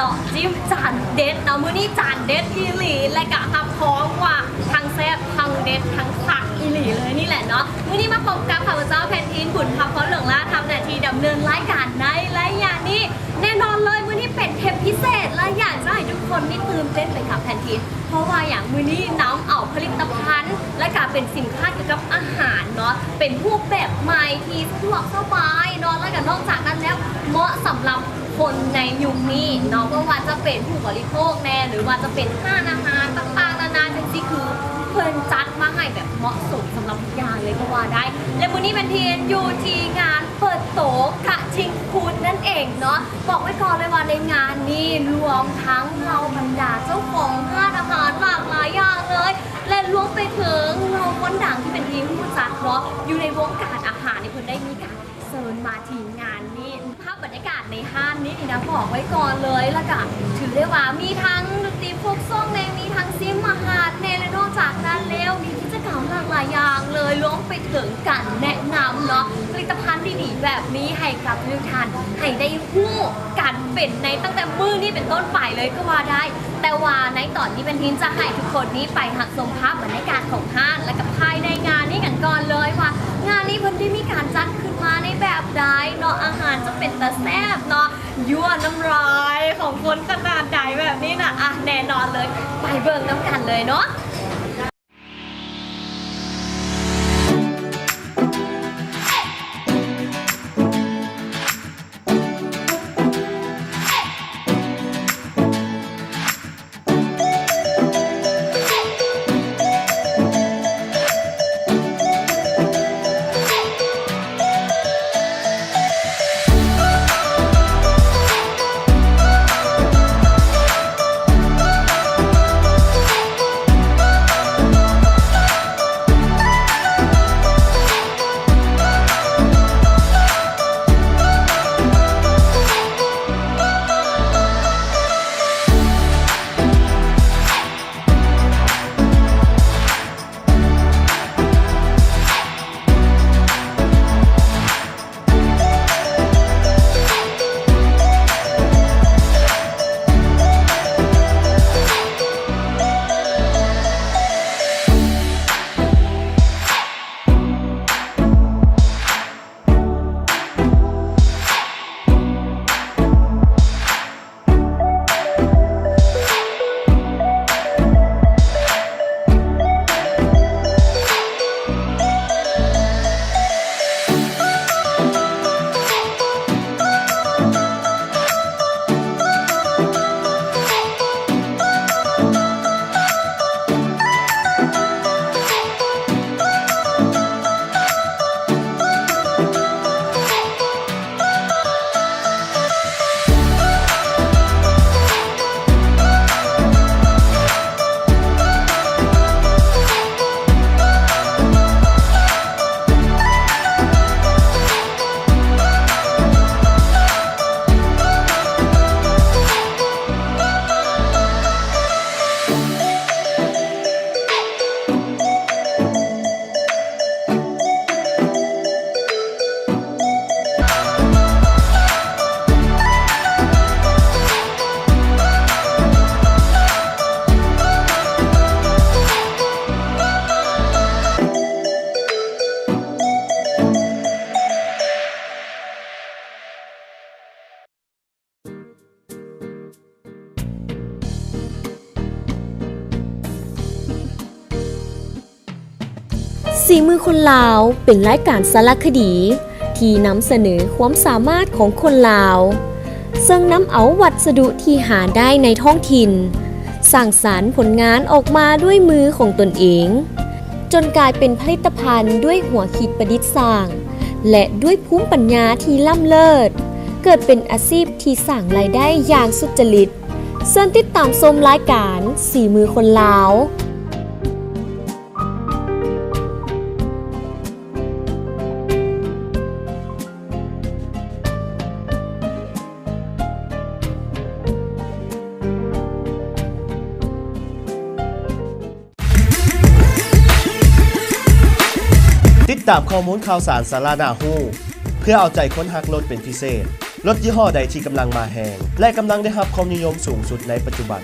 ເນາະ ຈິ້ມຈານເດັດເນາະ ມື້ນີ້ຈານເດັດອີ່ຫຼີ ແລະກະຮັບຮອງວ່າທັງແຊບ ທັງເດັດ ທັງຄັກອີ່ຫຼີເລີຍນີ້ແຫຼະເນາະ. ມື້ນີ້ມາພົບກັບຂ້າພະເຈົ້າແພນທີນ ບຸນພັບ ພອນເຫຼືອງລາດ ທຳໜ້າທີ່ດຳເນີນລາຍການໃນໄລຍະນີ້. ແນ່ນອນເລີຍ ມື້ນີ້ເປັນເທບພິເສດ ແລະ ຢາກຈະໃຫ້ທຸກຄົນນີ້ຕື່ນເຕັ້ນໄປກັບແພນທີນ ເພາະວ່າຫຍັງ? ມື້ນີ້ນຳເອົາຜະລິດຕະພັນ ແລະກະເປັນສິນຄ້າກ່ຽວກັບອາຫານເນາະ ເປັນຮູບແບບໃໝ່ທີ່ສະດວກສະບາຍເນາະ ແລະກະນອກຈາກນັ້ນແລ້ວ ເໝາະສຳລັບຄົນໃນຍຸກນີ້ເນາະ ບໍ່ວ່າຈະເປັນຜູ້ບໍລິໂພກແດ່ ຫຼືວ່າຈະເປັນຮ້ານອາຫານຕ່າງໆນານາ ຈັ່ງຊີ້ ຄືເພິ່ນຈັດມາໃຫ້ແບບເໝາະສົມສຳລັບທຸກຢ່າງເລີຍກໍວ່າໄດ້. ແລະ ມື້ນີ້ແພນທີນຢູ່ທີ່ງານເປີດໂຕກະທິງຄູນນັ້ນເອງເນາະ. ບອກໄວ້ກ່ອນເລີຍວ່າໃນງານນີ້ລວມທັງເຫຼົ່າບັນດາເຈົ້າຂອງຮ້ານອາຫານຫຼາກຫຼາຍຢ່າງເລີຍ ແລະ ລວມໄປເຖິງເຫຼົ່າຄົນດັງທີ່ເປັນທີ່ຮູ້ຈັກເນາະ ຢູ່ໃນວົງການອາຫານນີ້ ເພິ່ນໄດ້ມີການເຊີນມາທີ່ງານນີ້. ພາບບັນຍາກາດໃນຮ້ານນີ້ນີ້ນະ ບອກໄວ້ກ່ອນເລີຍ ແລ້ວກະຖືໄດ້ວ່າມີທັງດົນຕີໂຟກຊອງແດ່ ມີທັງຊິມອາຫານແດ່ ແລະ ນອກຈາກນັ້ນແລ້ວ ມີກິດຈະກຳຫຼາກຫຼາຍຢ່າງເລີຍ ລວມໄປເຖິງການແນະນຳເນາະ ຜະລິດຕະພັນດີໆແບບນີ້ໃຫ້ກັບທຸກທ່ານ ໃຫ້ໄດ້ຮູ້ກັນເປັນໃນຕັ້ງແຕ່ມື້ນີ້ເປັນຕົ້ນໄປເລີຍກໍວ່າໄດ້. ແຕ່ວ່າໃນຕອນນີ້ແພນທີນຈະໃຫ້ທຸກຄົນນີ້ໄປຮັບຊົມພາບບັນຍາກາດຂອງຮ້ານ ແລະກະພາຍໃນງານນີ້ກັນກ່ອນເລີຍວ່າ ງານນີ້ເພິ່ນໄດ້ມີການຈັດຂຶ້ນມາໃນແບບໃດເນາະ ອາຫານຈະເປັນຕາແຊບເນາະ ຍົວະນ້ຳລາຍຂອງຄົນຂະໜາດໃດແບບນີ້ນະ. ອະ ແນ່ນອນເລີຍ ໄປເບິ່ງນຳກັນເລີຍເນາະ. ສີມືຄົນລາວ ເປັນລາຍການສາລະຄະດີທີ່ນຳສະເໜີຄວາມສາມາດຂອງຄົນລາວ ເຊິ່ງນຳເອົາວັດສະດຸທີ່ຫາໄດ້ໃນທ້ອງຖິ່ນ ສ້າງສານຜົນງານອອກມາດ້ວຍມືຂອງຕົນເອງ ຈົນກາຍເປັນຜະລິດຕະພັນດ້ວຍຫົວຄິດປະດິດສ້າງ ແລະ ດ້ວຍພູມປັນຍາທີ່ລ້ຳເລີດ ເກີດເປັນອາຊີບທີ່ສ້າງລາຍໄດ້ຢ່າງສຸດຈະລິດ. ເຊີນຕິດຕາມຊົມລາຍການສີມືຄົນລາວ. ຕິດຕາມຂໍ້ມູນຂ່າວສານສາລະໜ້າຮູ້ ເພື່ອເອົາໃຈຄົນຮັກລົດເປັນພິເສດ. ລົດຍີ່ຫໍ້ໃດທີ່ກຳລັງມາແຮງ ແລະ ກຳລັງໄດ້ຮັບຄວາມນິຍົມສູງສຸດໃນປັດຈຸບັນ?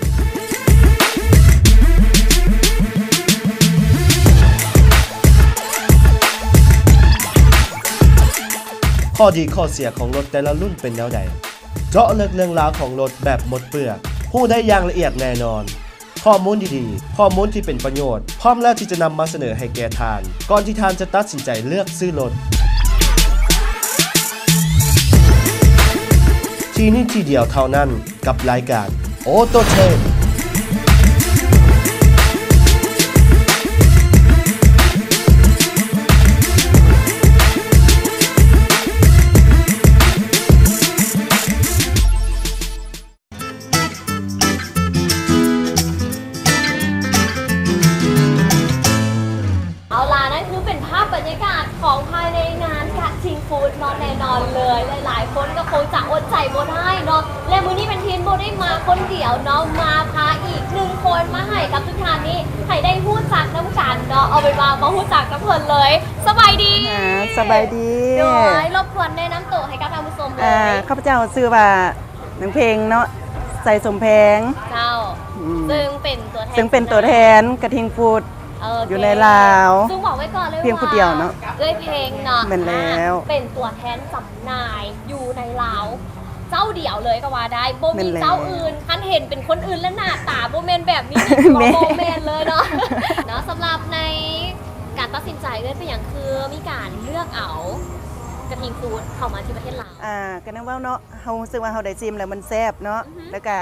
ຂໍ້ດີຂໍ້ເສຍຂອງລົດແຕ່ລະລຸ້ນເປັນແນວໃດ? ເຈາະເລິກເລື່ອງລາວຂອງລົດແບບໝົດເປືອກ, ຮູ້ໄດ້ຢ່າງລະອຽດແນ່ນອນ. ຂໍ້ມູນດີໆ, ຂໍ້ມູນທີ່ເປັນປະໂຫຍດ, ພ້ອມແລ້ວທີ່ຈະນຳມາສະເໜີໃຫ້ແກ່ທ່ານ, ກ່ອນທີ່ທ່ານຈະຕັດສິນໃຈເລືອກຊື້ລົດ. ທີ່ນີ້ທີ່ດຽວເທົ່ານັ້ນ ກັບລາຍການ Auto Trend. ເອົາລະ ນັ້ນຄືເປັນພາບບັນຍາກາດຂອງພາຍໃນງານກະທິງຟູດເນາະ ແນ່ນອນເລີຍ ຫຼາຍໆຄົນກໍຄົງຈະອົດໃຈບໍ່ໄດ້ເນາະ ແລະ ມື້ນີ້ແພນທີນບໍ່ໄດ້ມາຄົນດຽວເນາະ ມາພາອີກໜຶ່ງຄົນມາໃຫ້ກັບທຸກທ່ານນີ້ໃຫ້ໄດ້ຮູ້ຈັກນຳກັນເນາະ ເອົາເປັນວ່າມາຮູ້ຈັກກັບເພິ່ນເລີຍ ສະບາຍດີ ອ່າ ສະບາຍດີ ໂດຍ ລົບກວນແນະນຳໂຕໃຫ້ກັບທ່ານຜູ້ຊົມເລີຍ ອ່າ ຂ້າພະເຈົ້າຊື່ວ່າ ນາງເພັງເນາະ ໄຊສົມແພງ ເຈົ້າ ອືມ ເຊິ່ງເປັນຕົວແທນ ເຊິ່ງເປັນຕົວແທນກະທິງຟູດ ເອີ ຢູ່ໃນລາວ ເພງ ເຊິ່ງບອກໄວ້ກ່ອນເລີຍ ພຽງຜູ້ດຽວເນາະ ວ່າເອື້ອຍເພັງເນາະ ແມ່ນແລ້ວ ອ່າ ເປັນຕົວແທນຈຳໜ່າຍຢູ່ໃນລາວ ເຈົ້າດຽວເລີຍກໍວ່າໄດ້ ບໍ່ມີເຈົ້າອື່ນ ຄັນເຫັນເປັນຄົນອື່ນແລ້ວໜ້າຕາບໍ່ແມ່ນແບບນີ້ ແມ່ນ ບໍ່ແມ່ນເລີຍເນາະ ເນາະ ສຳລັບໃນການຕັດສິນໃຈເອື້ອຍເປັນຫຍັງຄືມີການເລືອກເອົາກະທິງຟູດເຂົ້າມາທີ່ປະເທດລາວ? ອ່າ ກໍແນວເວົ້າເນາະ ເຮົາຮູ້ສຶກວ່າເຮົາໄດ້ຊີມແລ້ວມັນແຊບເນາະ ອືຮຶ ແລ້ວກະ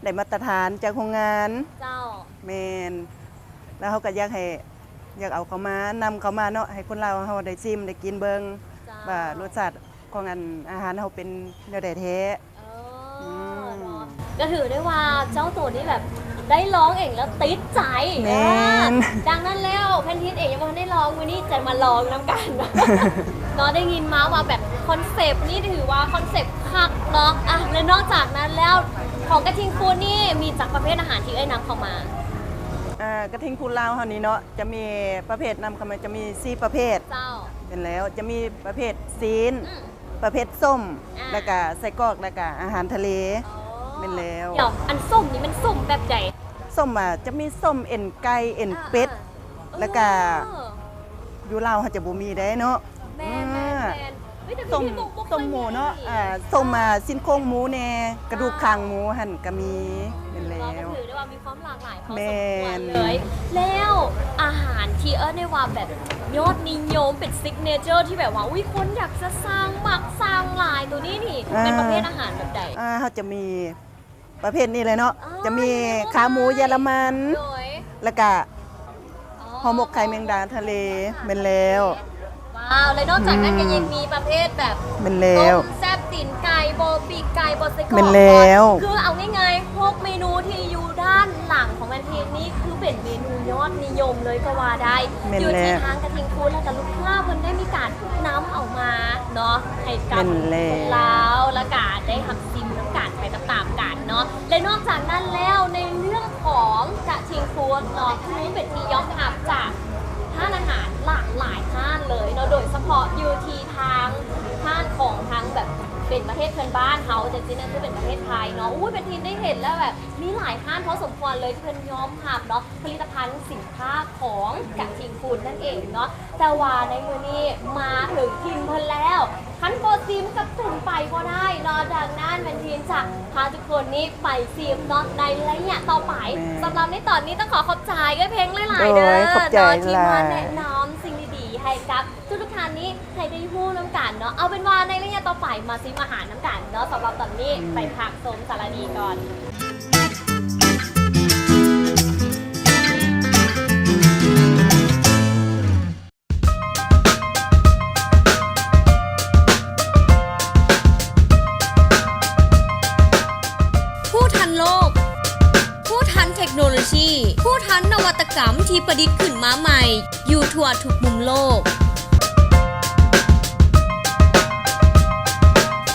ໄດ້ມາດຕະຖານຈາກໂຮງງານ ເຈົ້າ ແມ່ນ ແລ້ວເຮົາກໍຢາກໃຫ້ ຢາກເອົາເຂົ້າມາ ນຳເຂົ້າມາເນາະ ໃຫ້ຄົນລາວເຮົາໄດ້ຊີມໄດ້ກິນເບິ່ງ ເຈົ້າ ວ່າລົດຊາດຂອງອັນ ອາຫານເຮົາເປັນແນວໃດແທ້ ເອີ ອືມ ເນາະ ກໍຖືໄດ້ວ່າເຈົ້າໂຕນີ້ແບບໄດ້ລອງເອງແລ້ວຕິດໃຈ ແມ່ນ ອ່າ ດັ່ງນັ້ນແລ້ວ ແພນທີນເອງຍັງບໍ່ທັນໄດ້ລອງ ມື້ນີ້ຈະມາລອງນຳກັນ ເນາະ ໄດ້ຍິນມາວ່າແບບຄອນເຊັບນີ້ຖືວ່າຄອນເຊັບຄັກເນາະ ອ່ະ ແລະ ນອກຈາກນັ້ນແລ້ວ ຂອງກະທິງຟູດນີ້ມີຈັກປະເພດອາຫານທີ່ເອື້ອຍນຳເຂົ້າມາ? ອ່າ ກະທິງຟູດລາວເຮົານີ້ເນາະ ຈະມີປະເພດນຳເຂົ້າມາ ຈະມີສີ່ປະເພດ ເຈົ້າ ແມ່ນແລ້ວ ຈະມີປະເພດຊີ້ນ ອືມ ປະເພດສົ້ມ ອ່າ ແລ້ວກະໄສ້ກອກ ແລ້ວກະອາຫານທະເລ ອໍ ແມ່ນແລ້ວ ດຽວ ອັນສົ້ມນີ້ມັນສົ້ມແບບໃດ? ສົ້ມ ອ່າ ຈະມີສົ້ມເອັນໄກ່ ເອັນເປັດ ອ່າໆ ແລ້ວກະ ເອີ ຢູ່ລາວເຮົາຈະບໍ່ມີເດ້ເນາະ ແມ່ນໆໆ ເອີ ເອີຍ ແຕ່ ສົ້ມ ເປັນທີ່ບໍ່ ບໍ່ເຄີຍມີ ສົ້ມໝູເນາະ ອ່າ ສົ້ມ ອ່າ ຊີ້ນໂຄງໝູແດ່ ກະດູກຄາງໝູຫັ້ນກະມີ ອ່າ ແມ່ນແລ້ວ ກໍຖືໄດ້ວ່າມີຄວາມຫຼາກຫຼາຍພໍສົມຄວນເລີຍ ແມ່ນ ແລ້ວອາຫານທີ່ເອີ້ນໄດ້ວ່າແບບຍອດນິຍົມ ເປັນຊິກເນເຈີທີ່ແບບວ່າ ອຸ້ຍ ຄົນຢາກຈະສັ່ງ ມັກສັ່ງຫຼາຍ ໂຕນີ້ນີ້ ອ່າ ເປັນປະເພດອາຫານແບບໃດ? ອ່າ ເຮົາຈະມີ ປະເພດນີ້ເລີຍເນາະ ອໍ ຈະມີຂາໝູເຢຍລະມັນ ໂດຍ ແລ້ວກະ ອໍ ຫໍ່ໝົກໄຂ່ແມງດາທະເລ ແມ່ນແລ້ວ ວ້າວ ແລະ ນອກຈາກນັ້ນ ອືມ ກໍຍັງມີປະເພດແບບ ແມ່ນແລ້ວ ຕົ້ມແຊບຕີນໄກ່ບໍ ປີກໄກ່ບໍ ໄສ້ກອກ ແມ່ນແລ້ວ ຄືເອົາງ່າຍໆ ຫົກເມນູທີ່ຢູ່ດ້ານຫຼັງຂອງແພນທີນນີ້ ຄືເປັນເມນູຍອດນິຍົມເລີຍກໍວ່າໄດ້ ແມ່ນແລ້ວ ຢູ່ທີ່ທາງກະທິງຟູດ ແລ້ວກໍລູກຄ້າເພິ່ນໄດ້ມີການນຳເອົາມາເນາະ ໃຫ້ກັບ ແມ່ນແລ້ວ ຄົນລາວ ແລ້ວກໍໄດ້ຮັບ ຊີມນຳກັນໄປຕາມໆກັນເນາະ ແລະ ນອກຈາກນັ້ນແລ້ວ ໃນເລື່ອງຂອງກະທິງຟູດເນາະ ຄືເປັນທີ່ຍອມຮັບຈາກຮ້ານອາຫານຫຼາກຫຼາຍຮ້ານເລີຍເນາະ ໂດຍສະເພາະຢູ່ທີ່ທາງຮ້ານຂອງທາງແບບເປັນປະເທດເພື່ອນບ້ານເຮົາ ຈັ່ງຊີ້ນະ ຄືເປັນປະເທດໄທເນາະ ໂອ້ຍ ເປັນທີ່ໄດ້ເຫັນແລ້ວແບບມີຫຼາຍຮ້ານພໍສົມຄວນເລີຍ ທີ່ເພິ່ນຍອມຮັບເນາະ ຜະລິດຕະພັນສິນຄ້າຂອງກະທິງຟູດນັ້ນເອງເນາະ ແຕ່ວ່າໃນມື້ນີ້ມາເຖິງຖິ່ນເພິ່ນແລ້ວ ຄັນບໍ່ຊີມກໍເປັນໄປບໍ່ໄດ້ເນາະ ດັ່ງນັ້ນແພນທີນຈະພາທຸກຄົນນີ້ໄປຊີມເນາະ ໃນໄລຍະຕໍ່ໄປ ແມ່ນ ສຳລັບໃນຕອນນີ້ຕ້ອງຂໍຂອບໃຈເອື້ອຍເພັງຫຼາຍໆເດີ ໂດຍ ຂອບໃຈ ເນາະ ທີ່ມາແນະນຳສິ່ງດີໆໃຫ້ກັບທຸກໆທ່ານນີ້ ໃຫ້ໄດ້ຮູ້ນຳກັນເນາະ ເອົາເປັນວ່າໃນໄລຍະຕໍ່ໄປມາຊີມອາຫານນຳກັນເນາະ ສຳລັບຕອນນີ້ ອືມ ໄປພັກຊົມສາລະດີກ່ອນ. ຮູ້ທັນໂລກ ຮູ້ທັນເທັກໂນໂລຊີ ຮູ້ທັນນະວັດຕະກຳທີ່ປະດິດຂຶ້ນມາໃໝ່ ຢູ່ທົ່ວທຸກມຸມໂລກ.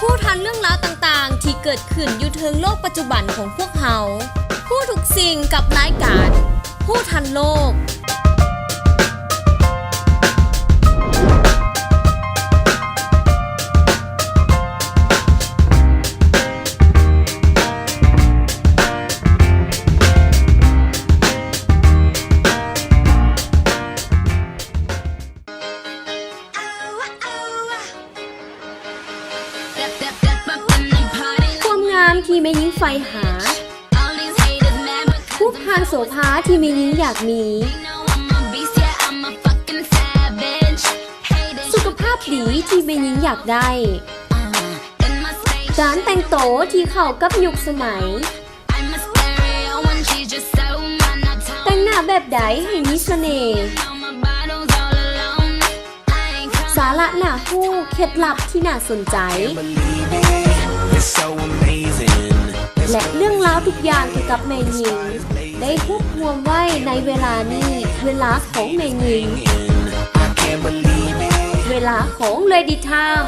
ຮູ້ທັນເລື່ອງລາວຕ່າງໆທີ່ເກີດຂຶ້ນຢູ່ເທິງໂລກປັດຈຸບັນຂອງພວກເຮົາ. ຮູ້ທຸກສິ່ງກັບລາຍການ ຮູ້ທັນໂລກ. ຮູບຮ່າງໂສພາທີ່ແມ່ຍິງຢາກມີ, ສຸຂະພາບດີທີ່ແມ່ຍິງຢາກໄດ້, ການແຕ່ງໂຕທີ່ເຂົ້າກັບຍຸກສະໄໝ, ແຕ່ງໜ້າແບບໃດໃຫ້ມີສະເໜ່, ສາລະໜ້າຮູ້, ເຄັດລັບທີ່ໜ້າສົນໃຈ ແລະ ເລື່ອງລາວທຸກຢ່າງກ່ຽວກັບແມ່ຍິງ ໄດ້ຮວບຮວມໄວ້ໃນເວລານີ້, ເວລາຂອງແມ່ຍິງ, ເວລາຂອງເລດີ້ທາມ.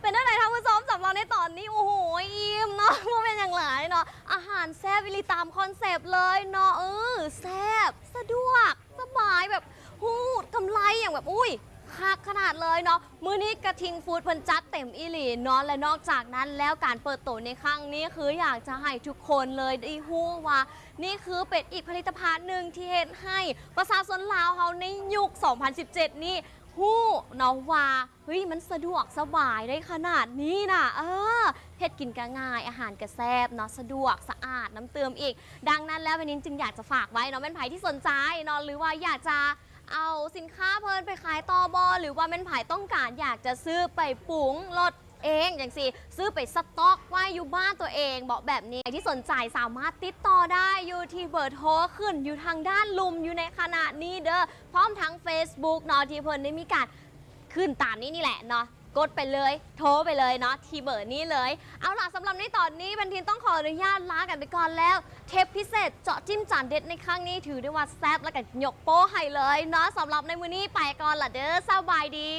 ເປັນຈັ່ງໃດທ່ານຜູ້ຊົມ ສຳລັບໃນຕອນນີ້? ໂອ້ໂຫ ອີ່ມເນາະ ບໍ່ແມ່ນຫຍັງຫຼາຍເນາະ ອາຫານແຊບອີ່ຫຼີຕາມຄອນເຊັບເລີຍເນາະ. ເອີ ແຊບ ສະດວກ ສະບາຍ ແບບ ຮູ້ກຳໄລຫຍັງແບບ ອຸ້ຍ ຄັກຂະໜາດເລີຍເນາະ. ມື້ນີ້ກະທິງຟູດເພິ່ນຈັດເຕັມອີ່ຫຼີເນາະ ແລະ ນອກຈາກນັ້ນແລ້ວ ການເປີດໂຕໃນຄັ້ງນີ້ ຄືຢາກຈະໃຫ້ທຸກຄົນເລີຍໄດ້ຮູ້ວ່າ ນີ້ຄືເປັນອີກຜະລິດຕະພັນໜຶ່ງທີ່ເຮັດໃຫ້ປະຊາຊົນລາວເຮົາໃນຍຸກສອງພັນສິບເຈັດນີ້ ຮູ້ເນາະວ່າ ເຮີ້ຍ ມັນສະດວກສະບາຍໄດ້ຂະໜາດນີ້ນະ. ເອີ ເຮັດກິນກະງ່າຍ ອາຫານກະແຊບເນາະ ສະດວກ ສະອາດນຳຕື່ມອີກ. ດັ່ງນັ້ນແລ້ວ ແມ່ນິງຈຶ່ງຢາກຈະຝາກໄວ້ເນາະ ແມ່ນໃຜທີ່ສົນໃຈເນາະ ຫຼືວ່າຢາກຈະເອົາສິນຄ້າເພິ່ນໄປຂາຍຕໍ່ບໍ ຫຼືວ່າແມ່ນໃຜຕ້ອງການຢາກຈະຊື້ໄປປຸງລົດເອງຈັ່ງຊີ້ ຊື້ໄປສະຕັອກໄວ້ຢູ່ບ້ານຕົວເອງບໍ ແບບນີ້ ໃຜທີ່ສົນໃຈສາມາດຕິດຕໍ່ໄດ້ຢູ່ທີ່ເບີໂທຂຶ້ນຢູ່ທາງດ້ານລຸ່ມຢູ່ໃນຂະນະນີ້ເດີ ພ້ອມທັງເຟສບຸກເນາະ ທີ່ເພິ່ນໄດ້ມີການ ຂຶ້ນຕາມນີ້ນີ້ແຫຼະເນາະ. ກົດໄປເລີຍ ໂທໄປເລີຍເນາະ ທີ່ເບີນີ້ເລີຍ. ເອົາລະ ສຳລັບໃນຕອນນີ້ ແພນທີນຕ້ອງຂໍອະນຸຍາດລາກັນໄປກ່ອນແລ້ວ. ເທບພິເສດເຈາະຈິ້ມຈານເດັດໃນຄັ້ງນີ້ ຖືໄດ້ວ່າແຊບ ແລະກະຍົກໂປ້ໃຫ້ເລີຍເນາະ. ສຳລັບໃນມື້ນີ້ໄປກ່ອນລະເດີ ສະບາຍດີ.